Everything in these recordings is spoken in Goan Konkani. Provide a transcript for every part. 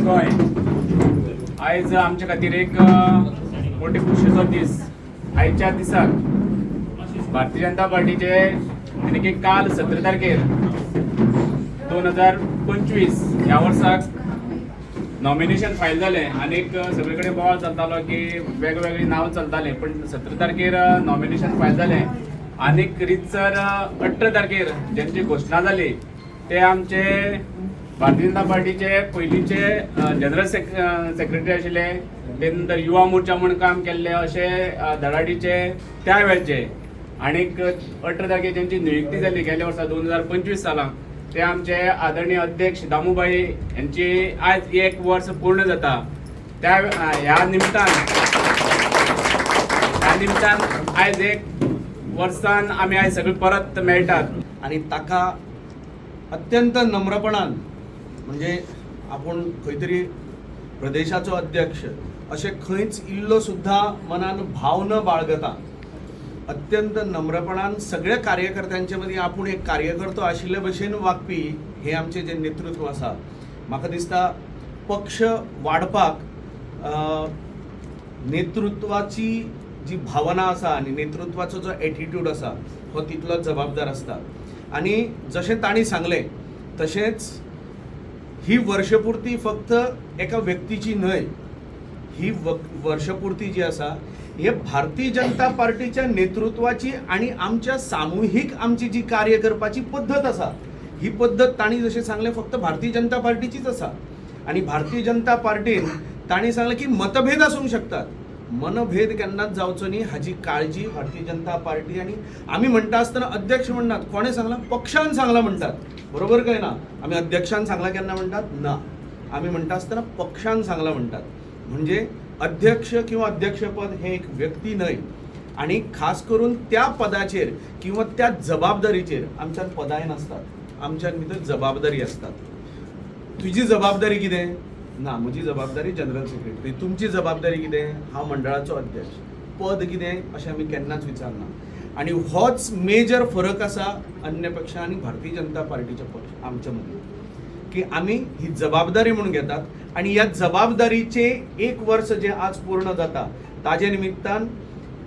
दक्षिण गोंय. आयज आमच्या खातीर एक मोठी खुशीचो दीस. आयच्या दिसाक भारतीय जनता पार्टीचे, यानी की काल 17 तारखेर 2025 ह्या वर्साक नॉमिनेशन फायल जालें आनी सगळे कडेन बोवाळ चलतालो की वेगवेगळी नांव चलतालें, पण 17 तारखेर नॉमिनेशन फायल जालें आनीक रितसर 18 तारखेर ज्यांची घोशणा जाली ते आमचे भारतीय जनता पार्टीचे पयलींचे जनरल सेक्रेटरी आशिल्ले, ते नंतर युवा मोर्चा म्हूण काम केल्ले, अशे धडाडीचे त्या वेळचे. आणीक 18 तारखेर ज्यांची नियुक्ती जाली गेल्या वर्सा 2025 सालान, ते आमचे आदरणीय अध्यक्ष दामूभाई यांची आज एक वर्स पूर्ण जाता. त्या ह्या निमतान आयज एक वर्सान आमी आयज सगळे परत मेळटात. आनी ताका अत्यंत नम्रपणान, म्हणजे आपूण खंय तरी प्रदेशाचो अध्यक्ष अशें खंयच इल्लो सुद्दां मनान भाव न बाळगता, अत्यंत नम्रपणान सगळ्या कार्यकर्त्यांचे मदीं आपूण एक कार्यकर्तो आशिल्ले भशेन वागपी हे आमचें जें नेतृत्व आसा, म्हाका दिसता पक्ष वाडपाक नेतृत्वाची जी भावना आसा आनी नेतृत्वाचो जो एटिट्यूड आसा हो तितलोच जबाबदार आसता. आनी जशें तांणी सांगलें तशेंच ही वर्षपूर्ती फक्त एका व्यक्तीची न्हय, ही वर्षपूर्ती जी आसा हे भारतीय जनता पार्टीच्या नेतृत्वाची आनी आमच्या सामुहीक आमची जी कार्य करपाची पद्दत आसा, ही पद्दत तांणी जशें सांगलें फक्त भारतीय जनता पार्टीचीच आसा. आनी भारतीय जनता पार्टीन तांणी सांगलें की मतभेद आसूंक शकतात, मनभेद केन्नाच जावचो न्ही हाजी काळजी भारतीय जनता पार्टी. आनी आमी म्हणटा आसतना अध्यक्ष म्हणनात, कोणें सांगलां? पक्षान सांगलां म्हणटात. बरोबर काय ना? आमी अध्यक्षान सांगलां केन्ना म्हणटात ना, आमी म्हणटा आसतना पक्षान सांगलां म्हणटात. म्हणजे अध्यक्ष किंवा अध्यक्षपद हें एक व्यक्ती न्हय आनी खास करून त्या पदाचेर किंवा त्या जबाबदारीचेर आमच्यान पदाय नासतात, आमच्यान भितर जबाबदारी आसतात. तुजी जबाबदारी कितें? ना, म्हजी जबाबदारी जनरल सेक्रेटरी. तुमची जबाबदारी कितें? हांव मंडळाचो अध्यक्ष. पद कितें अशें आमी केन्नाच विचारना. आनी होच मेजर फरक आसा अन्य पक्षा आनी भारतीय जनता पार्टीच्या पक्ष आमच्या मदीं, की आमी ही जबाबदारी म्हणून घेतात. आनी ह्या जबाबदारीचे एक वर्स जें आज पूर्ण जाता ताजे निमित्तान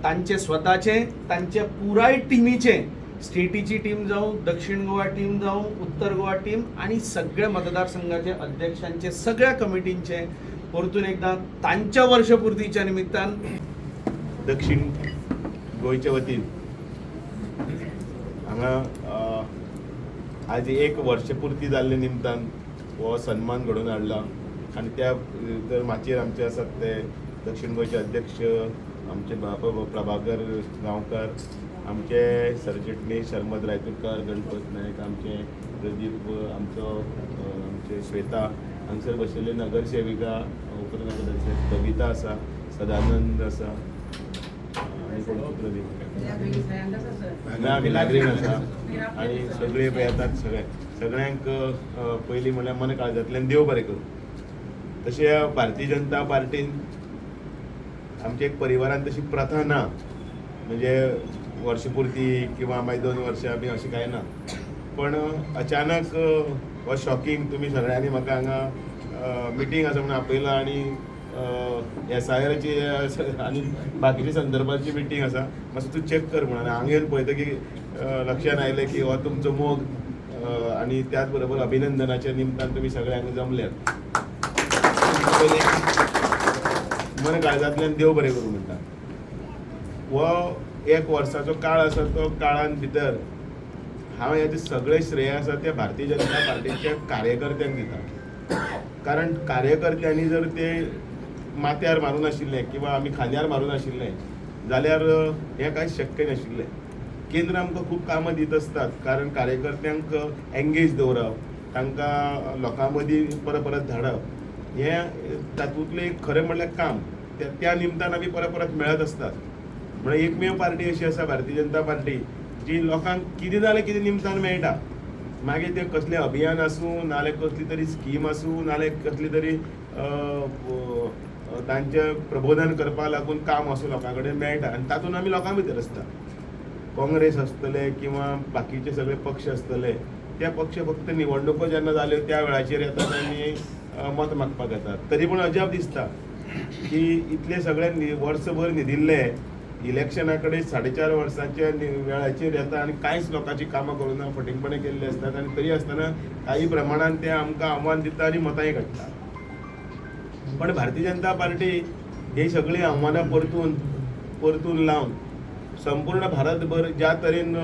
तांचे स्वताचे, तांच्या पुराय टिमीचे, स्टेटीची टीम जावं, दक्षिण गोवा टीम जावं, उत्तर गोवा टीम आनी सगळ्या मतदारसंघाचे अध्यक्षांचे, सगळ्या कमिटींचे परतून एकदां तांच्या वर्षपूर्तीच्या निमित्तान दक्षिण गोंयच्या वतीन हांगा आज एक वर्षपूर्ती जाल्ले निमतान हो सन्मान घडोवन हाडला आनी त्या तर माचयेर आमचे आसात ते दक्षिण गोंयचे अध्यक्ष आमचे बाबा प्रभाकर गांवकर, आमचे सरचिटणीस शर्मद रायतुरकर, गणपत नायक, आमचे प्रदीप आमचो, आमचे श्वेता, हांगसर बशिल्ले नगरसेविका, उपनगराध्यक्ष कविता आसा, सदानंद आसा आनी कोण प्रदीप ना मिलाग्रीन आसा आनी सगळे पळय येतात. सगळे सगळ्यांक पयलीं म्हणल्यार मन काळजांतल्यान देव बरें करूं. तशें भारतीय जनता पार्टीन आमच्या एक परिवारान तशी प्रथा ना, म्हणजे वर्षपूर्ती किंवा मागीर 2 वर्सां बी अशें कांय ना. पण अचानक हो शॉकिंग तुमी सगळ्यांनी म्हाका हांगा मिटींग आसा म्हणून आपयला आनी एसआयआराची आनी बाकीच्या संदर्भाची मिटींग आसा, मातसो तूं चॅक कर म्हणून. आनी हांगा येवन पळयता की लक्षात आयलें की हो तुमचो मोग आनी त्याच बरोबर अभिनंदनाच्या निमतान तुमी सगळे हांगा जमल्यात. पयलीं मन काळजांतल्यान देव बरें करूं म्हणटा. हो एक वर्साचो काळ आसा, तो काळान भितर हांव हेजें सगळें श्रेय आसा तें भारतीय जनता पार्टीच्या कार्यकर्त्यांक दिता, कारण कार्यकर्त्यांनी जर ते माथ्यार मारूं नाशिल्लें किंवा आमी खांद्यार मारूं नाशिल्लें जाल्यार हें कांय शक्य नाशिल्लें. केंद्र आमकां खूब कामां दित आसतात, कारण कार्यकर्त्यांक एंगेज दवरप, तांकां लोकां मदीं परत परत धाडप हें तातूंतलें एक खरें म्हणल्यार काम. त्या त्या निमतान आमी परत परत मेळत आसतात. म्हणल्यार एकमेव पार्टी अशी आसा भारतीय जनता पार्टी जी लोकांक कितें जाल्यार कितें निमतान मेळटा. मागीर तें कसलें अभियान आसूं, नाल्यार कसली तरी स्कीम आसूं, नाल्यार कसली तरी तांचें प्रबोधन करपाक लागून काम आसूं, लोकां कडेन मेळटा आनी तातूंत आमी लोकां भितर आसता. काँग्रेस आसतले किंवा बाकीचे सगळे पक्ष आसतले, ते पक्ष फक्त निवडणुको जेन्ना जाल्यो त्या वेळाचेर येतात आनी मत मागपाक येतात. तरी पूण अजाप दिसता की इतले सगळे वर्सभर न्हिदिल्ले इलेक्शना कडेन 4.5 वर्सांच्या वेळाचेर येता आनी कांयच लोकांची कामां करूं ना, फटींगपणां केल्ली आसतात आनी तरी आसतना काही प्रमाणान ते आमकां आव्हान दिता आनी मतांय काडटा. पण भारतीय जनता पार्टी ही सगळीं आव्हानां परतून परतून लावन संपूर्ण भारतभर ज्या तरेन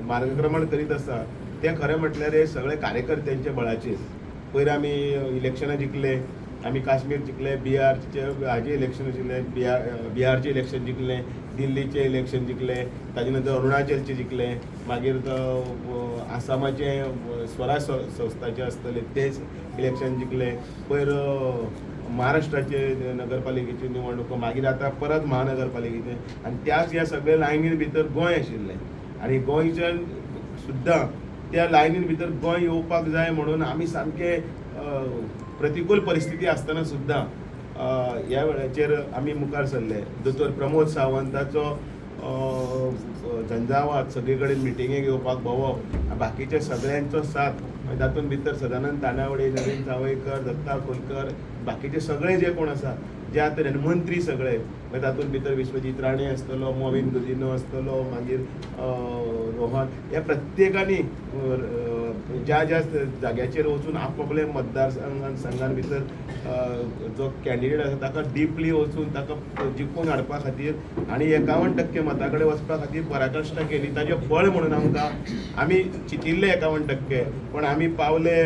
मार्गक्रमण करीत आसा तें खरें म्हटल्यार हे सगळे कार्यकर्त्यांच्या बळाचेर. पयर आमी इलेक्शनां जिखले, आमी काश्मीर जिखले, बिहारचे हाजे इलेक्शन आशिल्ले, बिहारचें इलेक्शन जिखलें, दिल्लीचें इलेक्शन जिखलें, ताजे नंतर अरुणाचलचें जिखलें, मागीर आसामाचें स्वराज संस्थाचें आसतलें तें इलेक्शन जिखलें, पयर महाराष्ट्राचे नगरपालिकेच्यो निवडणुको, मागीर आतां परत महानगरपालिकेचें. आनी त्याच ह्या सगळ्या लायनीन भितर गोंय आशिल्लें आनी गोंयच्यान सुद्दां त्या लायनीन भितर गोंय येवपाक जाय म्हणून आमी सामके प्रतिकूल परिस्थिती आसतना सुद्दां ह्या वेळाचेर आमी मुखार सरले. दोतोर प्रमोद सावंताचो झंझावात, सगळे कडेन मिटिंगेक येवपाक भोंवप, बाकीच्या सगळ्यांचो साथ, तातूंत भितर सदानंद तानावडे, नवीन सावयकर, दत्ता खोलकर, बाकीचे सगळे जे कोण आसा ज्या तरेन मंत्री सगळे, मागीर तातूंत भितर विश्वजीत राणे आसतलो, मोविन गुदिन्हो आसतलो, मागीर रोहन, ह्या प्रत्येकांनी ज्या ज्या जाग्याचेर वचून आपआपले मतदारसंघान संघान भितर जो कॅन्डिडेट आसा ताका डिपली वचून ताका जिखून हाडपा खातीर आनी 51% मतां कडेन वचपा खातीर पराकाश्टा केली. ताजें फळ म्हणून आमकां आमी चिंतिल्ले 51%, पण आमी पावले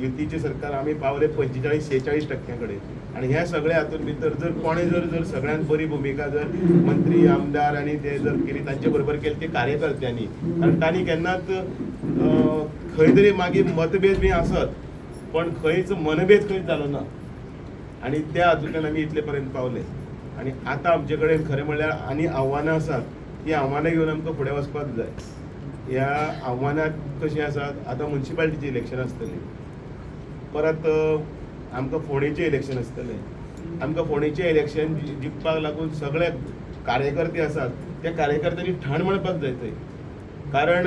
युतीचें सरकार आमी पावले 45-46% कडेन. आनी ह्या सगळ्या हातूंत भितर जर कोणें जर जर सगळ्यांत बरी भुमिका जर मंत्री, आमदार आनी ते जर केली तांचे बरोबर केली ते कार्यकर्त्यांनी, कारण तांणी केन्नाच खंय तरी मागीर मतभेद बी आसत पण खंयच मनभेद खंयच जालो ना आनी त्या हातूंतल्यान आमी इतले पर्यंत पावले. आनी आतां आमचे कडेन खरें म्हणल्यार आनी आव्हानां आसात, ती आव्हानां घेवन आमकां फुडें वचपाक जाय. ह्या आव्हानां कशीं आसात, आतां मुन्सिपालिटीचें इलेक्शन आसतलें, परत आमकां फोंडेचें इलेक्शन आसतलें. आमकां फोंडेचें इलेक्शन जिखपाक लागून सगळे कार्यकर्ते आसात त्या कार्यकर्त्यांनी ठाण मांडपाक जाय थंय, कारण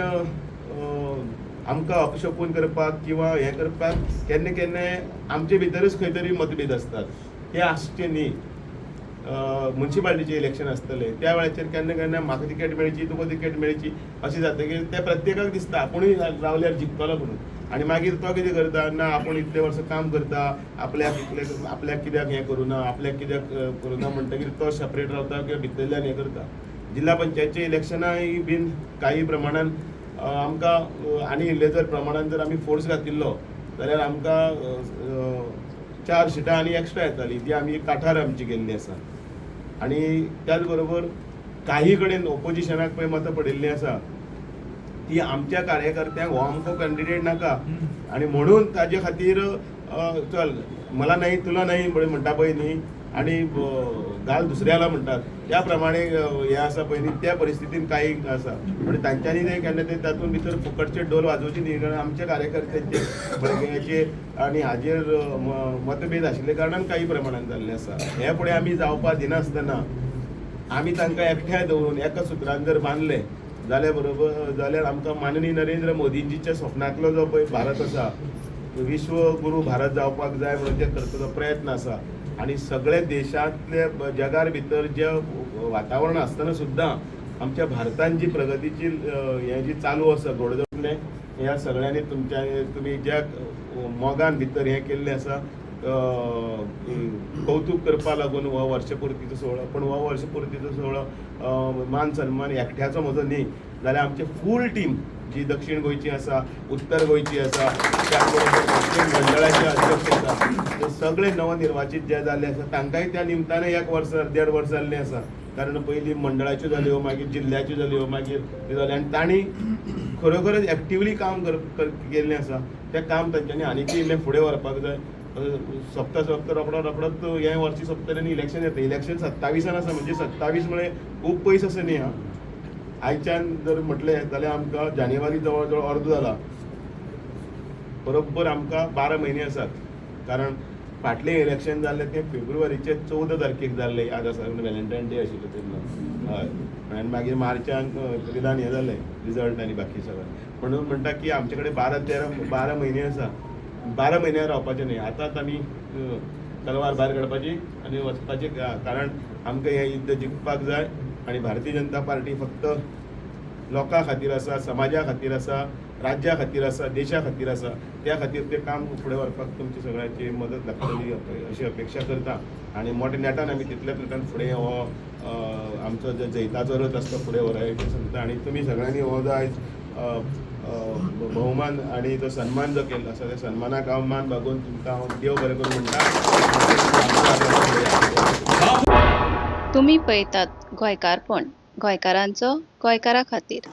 आमकां अपशकून करपाक किंवा हें करपाक केन्ना केन्नाय आमचे भितरूच खंय तरी मतभेद आसतात, ते आसचे न्ही. मुन्सिपालिटीचें इलेक्शन आसतलें त्या वेळाचेर केन्ना केन्ना म्हाका तिकेट मेळची, तुका तिकेट मेळची अशें जातकीर ते प्रत्येकाक दिसता आपुणूय रावल्यार जिखतलो म्हणून, आनी मागीर तो कितें करता ना आपूण इतले वर्सां काम करता, आपल्याक इतले आपल्याक कित्याक हें करूं ना, आपल्याक कित्याक करूं ना म्हणटकीर तो सेपरेट रावता किंवा भितरल्यान हें करता. जिल्हा पंचायतच्या इलेक्शनाय बीन काही प्रमाणान आमकां आनी इल्ले जर प्रमाणान जर आमी फोर्स घातिल्लो जाल्यार आमकां 4 सिटां आनी एक्स्ट्रा येताली, ती आमी काठार आमची गेल्ली आसा. आनी त्याच बरोबर काही कडेन ओपोजिशनाक पळय मतां पडिल्लीं आसा ती आमच्या कार्यकर्त्यांक हो आमकां कॅन्डिडेट नाका आनी म्हणून ताजे खातीर चल मला नाही तुला नाही म्हणटा पळय न्ही, आनी घाल दुसऱ्याला म्हणटात त्या प्रमाणे हें आसा पळय न्ही, त्या परिस्थितीन काही आसा. पण तांच्यांनी ते केन्ना ते तातूंत भितर फुकटचे डोल वाजोवचे न्ही, कारण आमच्या कार्यकर्त्यांचे बळग्याचे आनी हाजेर मतभेद आशिल्ले कारणान काही प्रमाणान जाल्लें आसा. हे फुडें आमी जावपा दिनासतना आमी तांकां एकठांय दवरून एका सुत्रान जर बांदले जाल्यार बरोबर जाल्यार आमकां माननीय नरेंद्र मोदीजीच्या स्वप्नांतलो जो पळय भारत आसा, विश्वगुरू भारत जावपाक जाय म्हणून ते करपाचो प्रयत्न आसा. आनी सगळे देशांतले जगार भितर जे वातावरण आसतना सुद्दां आमच्या भारतान जी प्रगतीची हें जी चालू आसा घोडदौडलें, ह्या सगळ्यांनी तुमच्या तुमी ज्या मोगान भितर हें केल्लें आसा कौतूक करपा लागून हो वर्षपुर्तीचो सुवाळो, पण हो वर्षपुर्तीचो सुवाळो मान सन्मान एकट्याचो म्हजो न्ही, जाल्यार आमची फूल टीम जी दक्षिण गोंयची आसा, उत्तर गोंयची आसा, त्याच बरोबर दक्षिण मंडळाचे अध्यक्ष आसा, ते सगळे नवनिर्वाचित जे जाल्ले आसा तांकांय त्या निमतान 1 वर्स 1.5 वर्स जाल्लें आसा, कारण पयलीं मंडळाच्यो जाल्यो, मागीर जिल्ल्याच्यो जाल्यो, मागीर ते जाले आनी तांणी खरोखरच एक्टिवली काम केल्लें आसा. तें काम तांच्यांनी आनीकय इल्लें फुडें व्हरपाक जाय. सोंपता सोंपता रोखडो रोखडोच हें वर्स सोंपतलें आनी इलेक्शन येता. इलेक्शन 27 आसा, म्हणजे 27 म्हळ्यार खूब पयस आसा न्ही. हा आयच्यान जर म्हटलें जाल्यार आमकां जानेवारी जवळ जवळ अर्दो जाला, बरोबर आमकां 12 म्हयने आसात, कारण फाटलें इलेक्शन जाल्लें तें फेब्रुवारीचे 14 तारखेक जाल्लें, याद आसा, व्हॅलेंटायन डे आशिल्लो तेन्ना. हय, आनी मागीर मार्चान एप्रिलान हें जालें रिजल्ट आनी बाकी सगळें. म्हणून म्हणटा की आमचे कडेन 12-13 12 म्हयने आसा. 12 म्हयन्या रावपाचें न्ही. आतांच आमी तलवार भायर काडपाची आनी वचपाचें, कारण आमकां हें युद्ध जिखपाक जाय. आनी भारतीय जनता पार्टी फक्त लोकां खातीर आसा, समाजा खातीर आसा, राज्या खातीर आसा, देशा खातीर आसा. त्या खातीर तें काम फुडें व्हरपाक तुमची सगळ्यांची मदत लागतली अशी अपेक्षा करता. आनी मोठ्या नेटान आमी तितल्याच नेटान फुडें हो आमचो जो जैताचो रथ आसता फुडें व्हरप सांगता. आनी तुमी सगळ्यांनी हो जो आयज भोवमान आनी जो सन्मान जो केल्लो आसा त्या सन्मानाक हांव मान बागोवन तुमकां हांव देव बरें करूं म्हणटा. तुमी पळयतात गोंयकारपण, गोंयकारांचो गोंयकारा खातीर.